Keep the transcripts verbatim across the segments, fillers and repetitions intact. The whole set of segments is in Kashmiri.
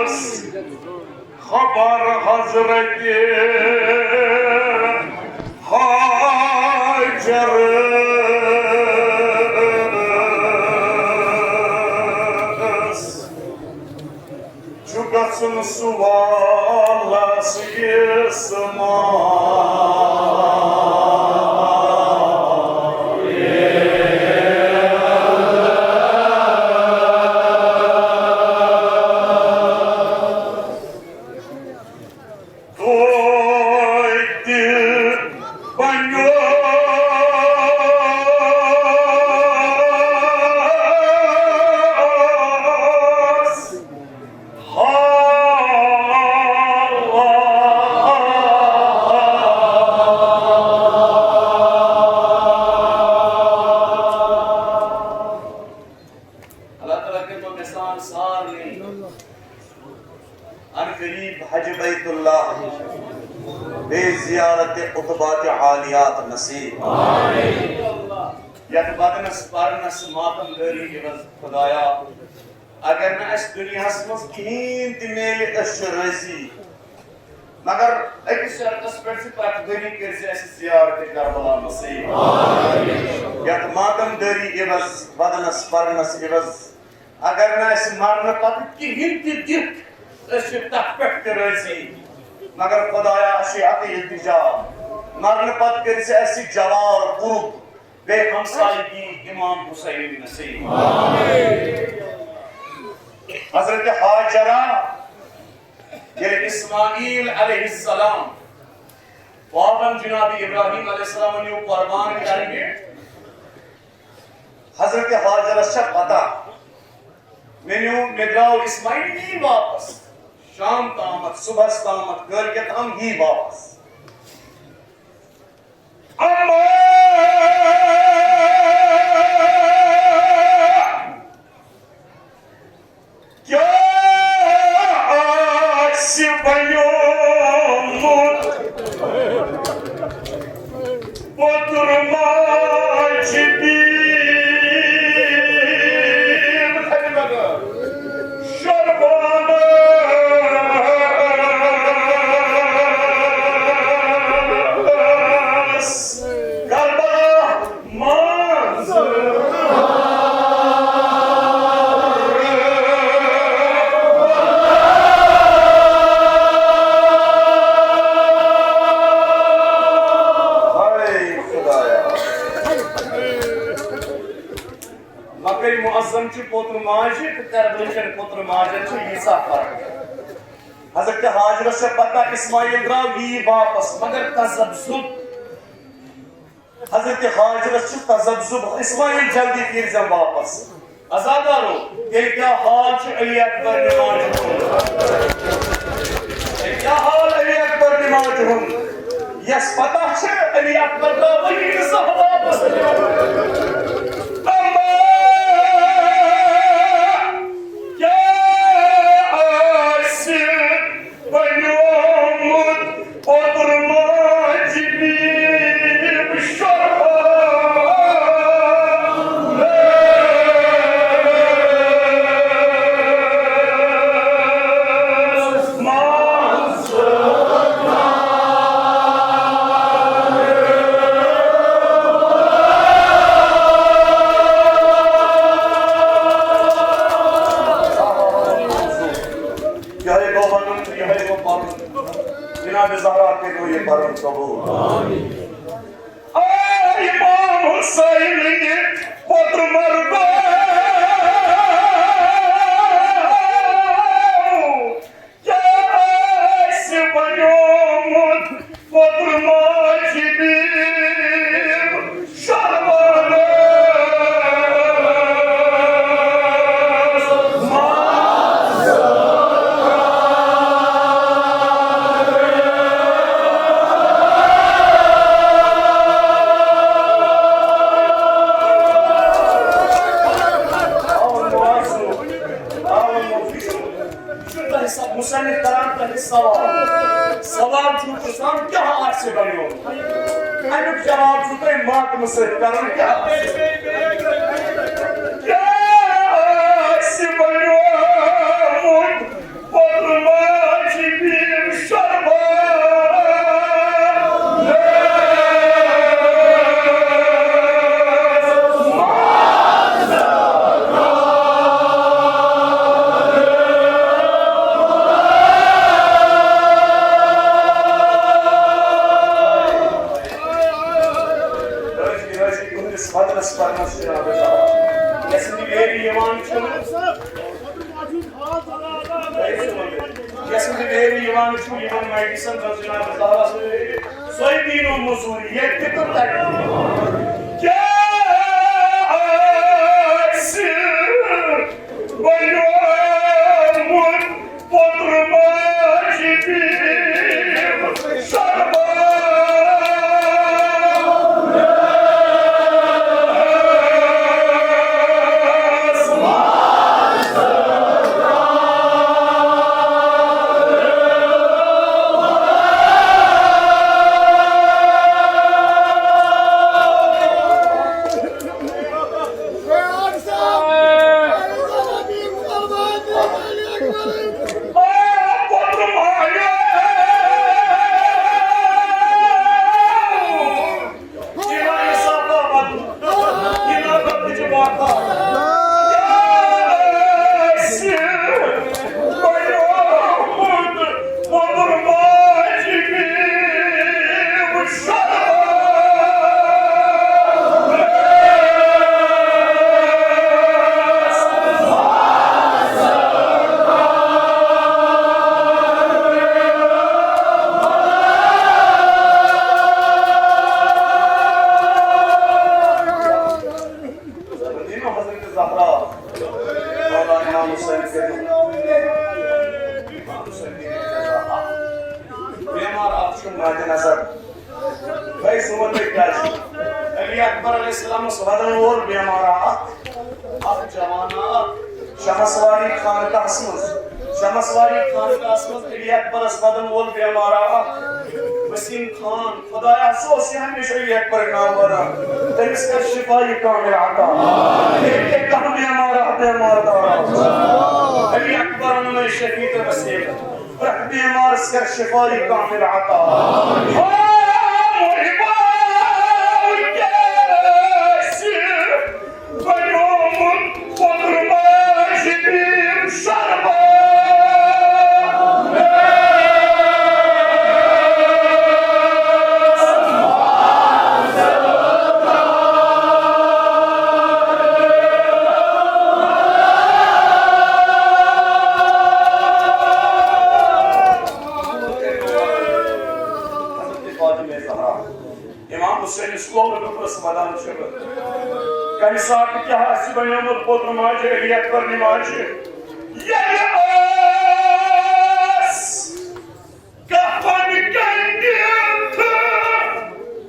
ٲس خبر حضرت ہاجرس۔ چھُ گژھُن سُہ والَس یِسماعیل۔ توتہِ بنیوس اللہ تعالیٰ کٔرِتو مےٚ سان سارنٕے ان قریب حج بیت اللہ بیٚیہِ زیارت عقبات عالیات نصیب۔ یتھ بدنس پرنس ماتم دٲری عوض خدایا، اگر نہٕ اسہِ دُنیاہس منٛز کِہیٖنۍ تہِ میلہِ، أسۍ چھِ رٲضی، مگر أکِس شرطس پٮ۪ٹھ زِ پرٛٮ۪تھ ؤری کٔرۍ زِ اسہِ زیارت کربلا نصیب۔ یتھ ماتم دٲری عوض، بدنس پرنس عوض، اگر نہٕ اسہِ مرنہٕ پتہٕ کِہیٖنۍ تہِ دِکھ، أسۍ چھِ تتھ پٮ۪ٹھ تہِ رٲضی، مگر خدایا، اسہِ چھِ اکٕے التجا، مرنہٕ پتہٕ کٔرۍ زِ اسہِ جوار قرب بیٚیہِ ہمسایگی امام حسین نصیب۔ حضرت ہاجرہ ییٚلہِ اسماعیل علیہ السلام خوابن جناب ابراہیم علیہ السلامن یہِ قربان کرنہِ، حضرت ہاجرس چھےٚ پتہ، مےٚ نیوٗ، مےٚ درٛاو اسماعیل یی واپس، شام تامتھ، صبحس تامتھ، کٲلکٮ۪تھ تام یی واپس۔ اما کیٛاہ آسہِ بنیومُت پوٚتُر ماجہِ بیٖن؟ شربانس کربلا منٛز۔ ہاے خدایا۔ مکہ معظم چہِ پوٚتُر ماجہِ تہٕ کربلٕچٮ۪ن پوٚتُر ماجٮ۪ن چھِ ییٖژاہ فرق۔ حضرت ہاجرس چھےٚ پتہ، اسماعیل درٛاو یی واپس، مگر تذبذب۔ حضرت ہاجرس چھُ تذبذب، اسماعیل جلدی پھیٖرزٮ۪م واپس۔ عزادارو، تیٚلہِ کیٛاہ حال چھُ علی اکبر نمازِ ہُنٛد؟ تیٚلہِ کیٛاہ حال علی اکبر نمازِ ہُنٛد؟ یس پتہ چھِ علی اکبر درٛاو وۄنۍ یی نہٕ زانٛہہ واپس۔ اما کیٛاہ آسہِ بنیومُت پوٚتُر ماجہِ بیٖن؟ شربانس منٛز۔ یِہوٚے گوٚو وَنُن، یِہوٚے گوٚو پَرُن۔ جناب زہرا کٔرِو یہِ پَرُن قبوٗل۔ آ امام حسین نہِ پوٚتُر مرگو، کیٛاہ آسہِ بنیومُت پوٚتُر ماجہِ بیٖن؟ شربانس منٛز۔ یہِ چھُ تۄہہِ سب مُصنِف کران تۄہہِ سوال۔ سوال چھُ پرژھان، کیٛاہ آسہِ بنیومُت؟ اَمیُک جواب چھُو تۄہہِ ماتمہٕ سۭتۍ کرُن۔ کیٛاہ؟ کیٛاہ آسہِ بنیومُت پوٚتُر ماجہِ بیم شربت؟ حٲجی، حٲجی، تُہٕنٛدِس وطنس پرنس جناب زہرا۔ یۄس نہٕ ویری یِوان چھُ، یۄس نہٕ ویری یِوان چھُ، یِمن مجلسن منٛز جناب زہرا سۭتۍ، سۄے دیٖنو مٔزوٗری، ییٚتہِ تہِ تہٕ تَتہِ تہِ۔ کیٛاہ آسہِ بنیومُت پوٚتُر ماجہِ بیم شربت؟ حضرت زہرا، مولا امام حسین کے، امام حسین کے، بیمار اکھ چھُ مد نظر۔ بھائی، سُہ ووٚن مےٚ کیٛازِ؟ علی اکبر علیہ السلامس ودن وول بیمارا اکھ، اکھ جوانا اکھ، شمس واری خانقاہس منٛز، شمس واری خانقاہس منٛز علی اکبرس ودن وول بیمارا اکھ۔ وسیم خان، خدایا، سُہ اوس یہِ ہمیشہ علی اکبر ناو ونان۔ تٔمِس کر شفا یہِ کامل عطا۔ ییٚلہِ تہِ کانٛہہ بیمارا بیمار دار آو، علی اکبرن وَنہِ شفیع تہٕ وسیم۔ پرٛٮ۪تھ بیمارس کر شفای کامل عطا۔ ہا محبا، کیٛاہ آسہِ بنیومُت پوٚتُر ماجہِ بیم شربت؟ حضرت فاطمہ زہرا، امام حسینس کول ڈُبرس ودان چھِ۔ کمہِ ساتہٕ کیٛاہ آسہِ بنیومُت پوٚتُر ماجہِ علی اکبر نہِ ماجہِ؟ ییٚلہِ ٲس کفن گٔنٛڈِتھ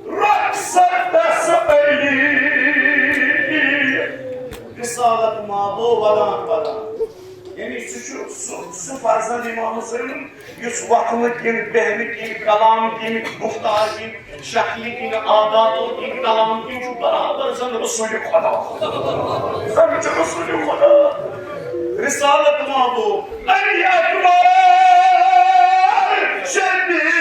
رۄخصتس علی۔ رسالت مابو ودان ودان۔ یعنی سُہ چھُ سُہ، سُہ فرزند امام حسین یُس وۄتھنہٕ کِنۍ، بیٚہنہٕ کِنۍ، کلام کِنۍ، گفتار کِنۍ، شکلہِ کِنۍ، عاداتو کِنۍ، کلام کِنۍ چھُ برابر زن رسول خدا۔ زن چھُ رسول خدا۔ رسالت مابو علی اکبر شبیر۔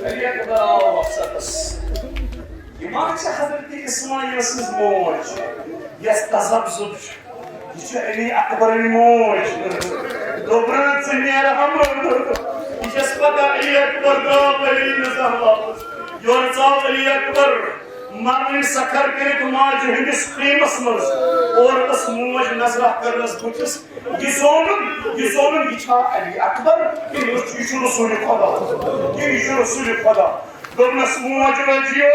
علی اکبر آو وفسَتس۔ یہِ ما چھِ حضرت اسماعیل سٕنٛز موج، یۄس تذبذب چھُ؟ یہِ چھِ علی اکبرٕنۍ موج۔ دوٚپُن، "ژٕ نیر ہمرو۔" یہِ چھَس پتہ علی اکبر درٛاو علی نہٕ زانٛہہ واپس۔ یورٕ ژاو علی اکبر مرنٕچ سکھر کٔرِتھ ماجہِ ہٕنٛدِس خیمس منٛز۔ اورٕ ٲس موج نظرہ کرنس بُتھِس۔ یہِ زونُن، یہِ زونُن، یہِ چھا علی اکبر کِنہٕ یہِ چھُ، یہِ چھُ رسول خدا؟ کِنہٕ یہِ چھُ رسول خدا؟ دوٚپنَس، "موج لٔجِو۔"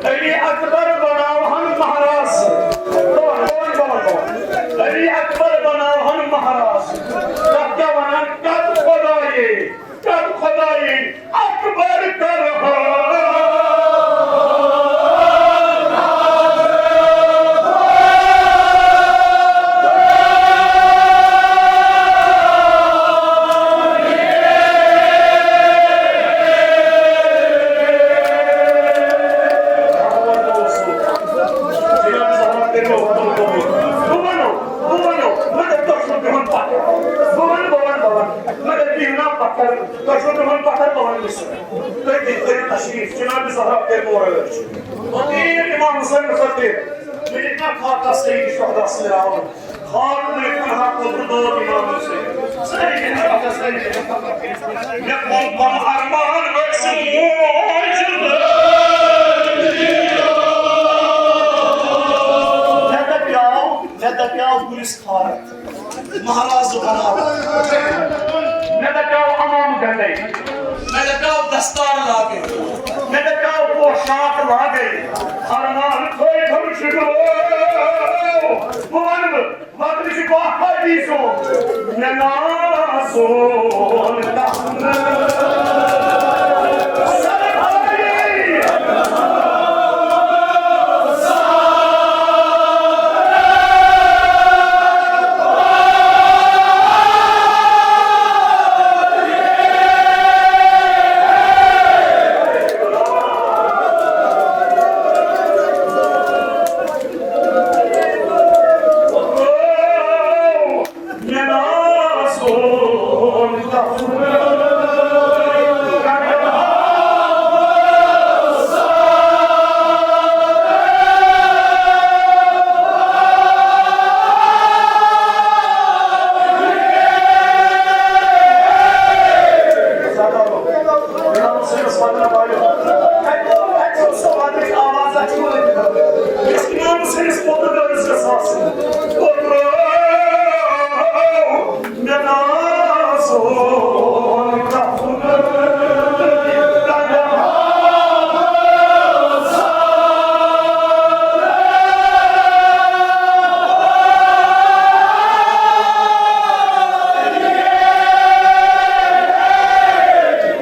علی اکبر بناوہن مہراز۔ بہن، بہن، بہن، بہن۔ علی اکبر بناوہن مہراز۔ تتھ کیٛاہ ونان؟ کتھ خدایے، کتھ خدایے اکبر کرہا۔ بہٕ وَنہٕ، بہٕ وَنہٕ، مگر تۄہہِ چھُو بِہُن پَتھر۔ بہٕ وَنہٕ، بہٕ وَنہٕ، بہٕ وَنہٕ، مگر بِہِو نا پَتھر۔ تۄہہِ چھُو بِہُن پَتھر، بہٕ وَنہٕ مِثال۔ تُہۍ تہِ کٔرِو تشریٖف، جناب زہرا کٔرۍ مور عٲش۔ فقیٖر امام حسین فقیٖر، مےٚ دِتۍ نا خاکہ سید شہدا سۭتۍ راوُن۔ خاک تُلِتھ کُن ہا قبر دود امام حسین۔ سٲری گٔے نا پَتھر، سٲری گٔے نا پَتھر۔ مےٚ کم کم ارمان ٲسۍ موج۔ مےٚ دَپیٛاو، مےٚ دَپیٛاو گُرِس کھارَتھ، مہراز بناو۔ مےٚ دَپیٛاو عمام گنڈے، مےٚ دَپیٛاو دستار لاگے، مےٚ دَپیٛاو پوشاک لاگے۔ ارمان تھٲے تھٲو شُروع۔ بہٕ وَنہٕ نہٕ، مگر یہِ چھُ گۄپھ حدیثو۔ مےٚ نازُن تَتھ منٛز۔ امام حسینس پوٚتُر ٲسۍ گژھان۔ پوٚتُر مےٚ نازُن کفن۔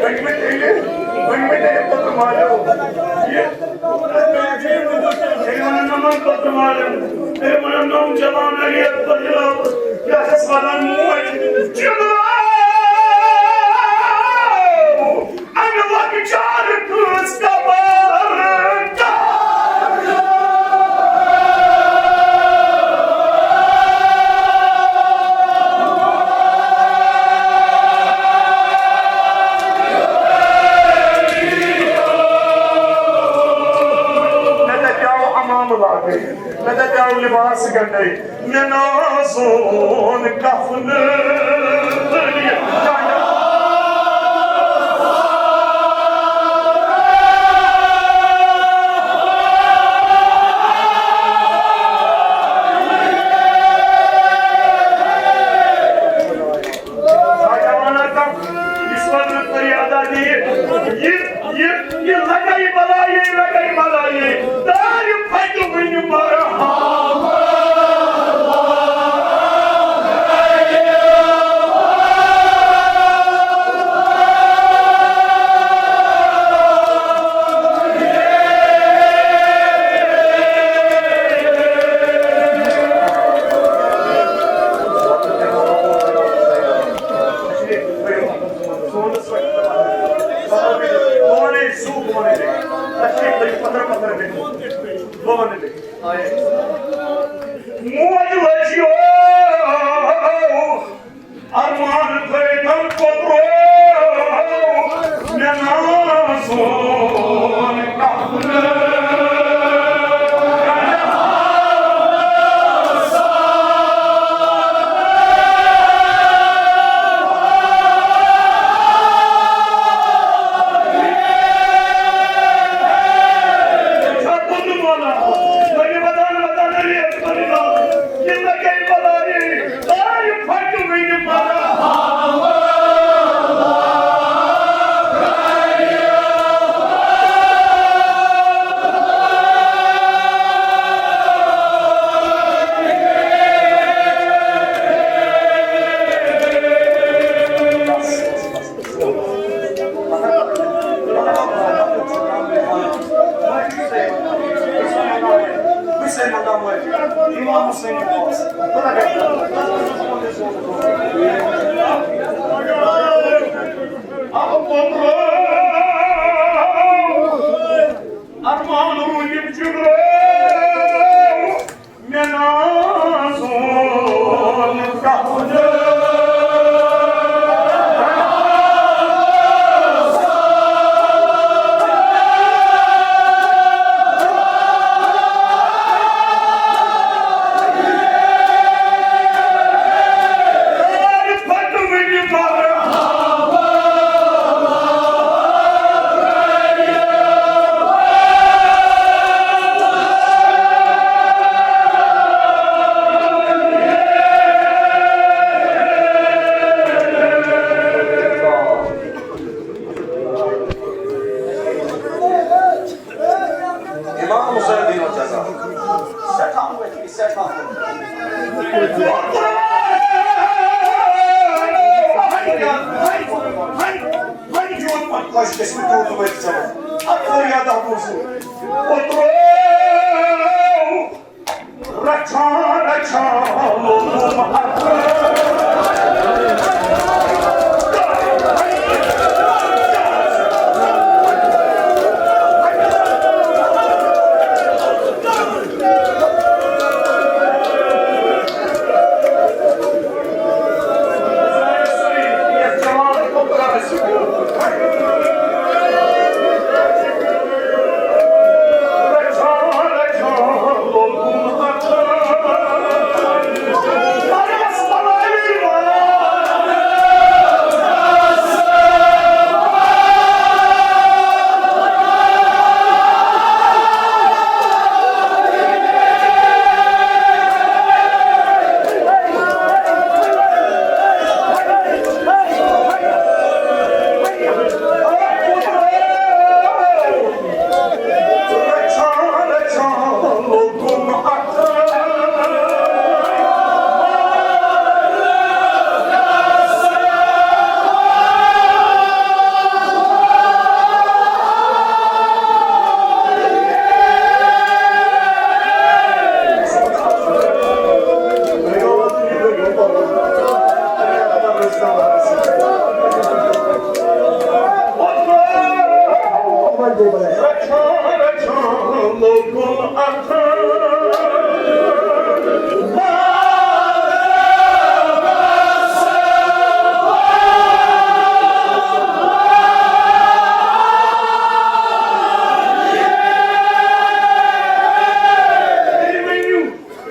ؤنۍ مےٚ تیٚلہِ، ؤنۍ مےٚ تیٚلہِ پوٚتُر مالیو۔ یہِ تیٚلہِ وَنن نہٕ وۄنۍ پَتہٕ والٮ۪ن، تیٚلہِ وَنن نوجوان علی اکبر جِلال، کیٛاہ چھَس وَنان موج؟ جِلال، اَمہِ لۄکچارٕ کۭژ قبر ٹاٹھ۔ مےٚ دَپیٛاو عمامہٕ لاگٕنۍ، مےٚ دَپیٛاو لِباس گنٛڈٕنۍ، مےٚ نازُن کفنہٕ۔ نوجوانہ کانٛہہ یُس وۄنۍ مےٚ پٔری ادا دِیہِ، یہِ، یہِ، یہِ لگے بلایے، لگے بلایے، دارِ پھٹہِ وُنہِ مرحبا۔ موج لٔج یور، ارمان تھٲوِتھ پوٚترو، مےٚ نازُن کفنہٕ۔ ارمان روٗدِم جُگرو، مےٚ نازُن کَتھ۔ امام حسین دِنو جزا۔ سٮ۪ٹھاہ وٲتۍ، سٮ۪ٹھاہ وٲتۍ۔ وۄنۍ کیُتھ پَتہٕ خۄش گژھِ مےٚ تیوٗت وٲتۍ ژےٚ۔ اَتھ فریادہ بوٗزِو۔ اوترٕ رچھان رچھان لوگُم اتھ۔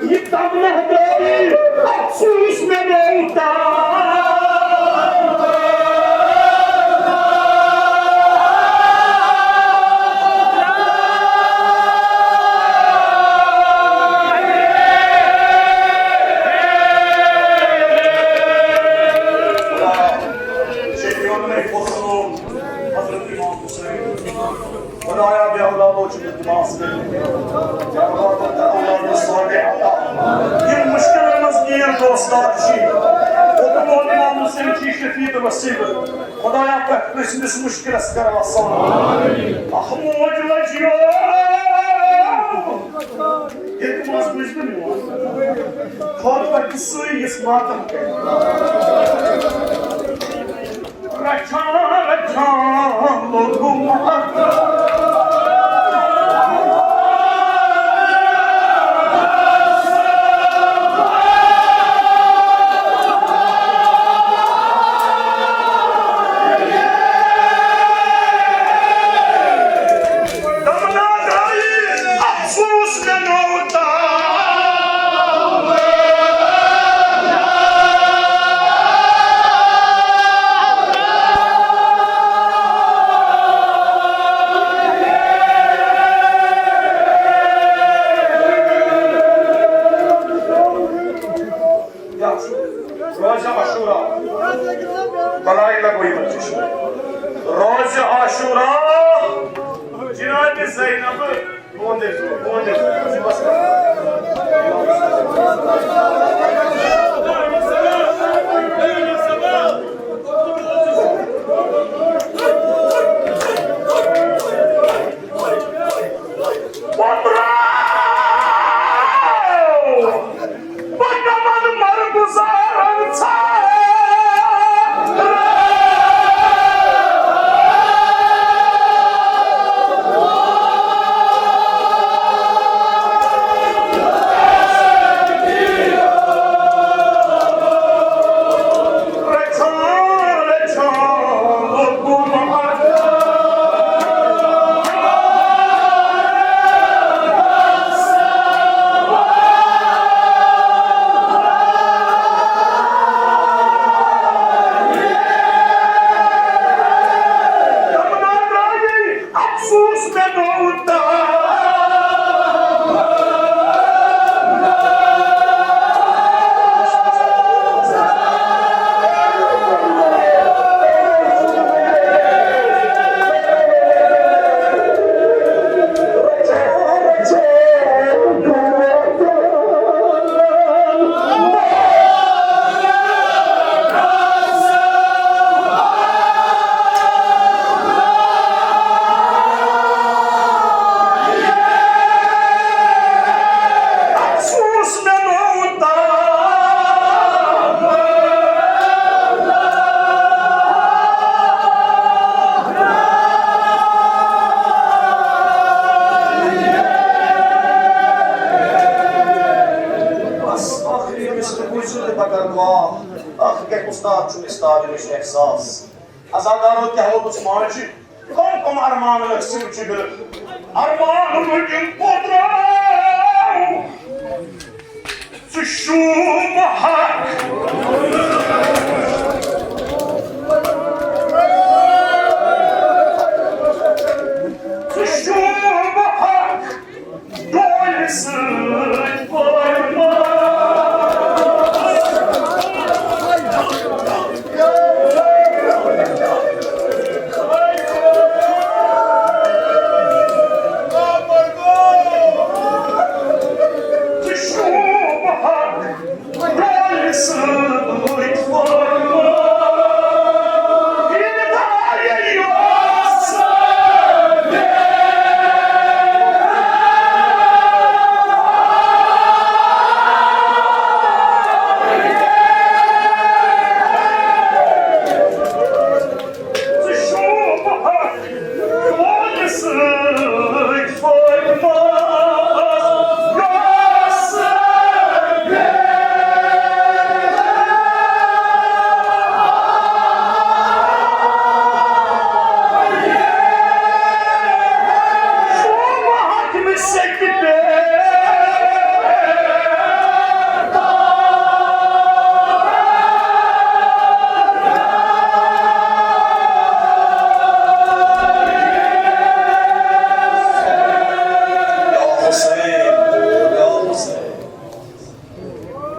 یہِ تمنا ترٲوِتھ افسوس مےٚ موٗدمُت۔ شفیع الملک حسن، حضرت امام حسین۔ خدایا، بے اولادو چھِ مےٚ دِوان۔ یا خدا، تۄہہِ کر اولاد صالح عطا۔ یِم مُشکِلن منٛز غیر دوستدار چھِ، حکم امام حسین چھِ شفیع تہٕ وسیع۔ خدایا، پرٛٮ۪تھ کٲنٛسہِ ہٕنٛدِس مُشکِلس کر آسان۔ اکھ موج لجیو۔ ییٚلہِ تِم ٲس بٕجبٕنۍ موج، تھوٚد پتہٕ سُے یُس ماتم کرِ۔ رچھان رچھان لوگُم اتھ۔ تمنا گئی افسوس مےٚ نوٚو تام۔ روزِ عاشورا۔ بلائی لگوئی بچی۔ روزِ عاشورا۔ جناب زینب۔ بہٕ وَنہٕ تۄہہِ، بہٕ وَنہٕ تۄہہِ، بَس کَر۔ پوٚترو! ساتھ چھُ أسۍ تاج نِش احساس۔ عزادارو، کیٛاہ ووٚنُس ماجہِ؟ کم کم ارمان ٲسۍ یِم چھِ بِلہٕ؟ ارمان وٕنکٮ۪ن پوٚتراو۔ ژٕ شوٗب حق۔ ژٕ شوٗب حق۔ ڈولہِ سۭتۍ پٲرۍ ماز۔ ژٕ شوٗب حق۔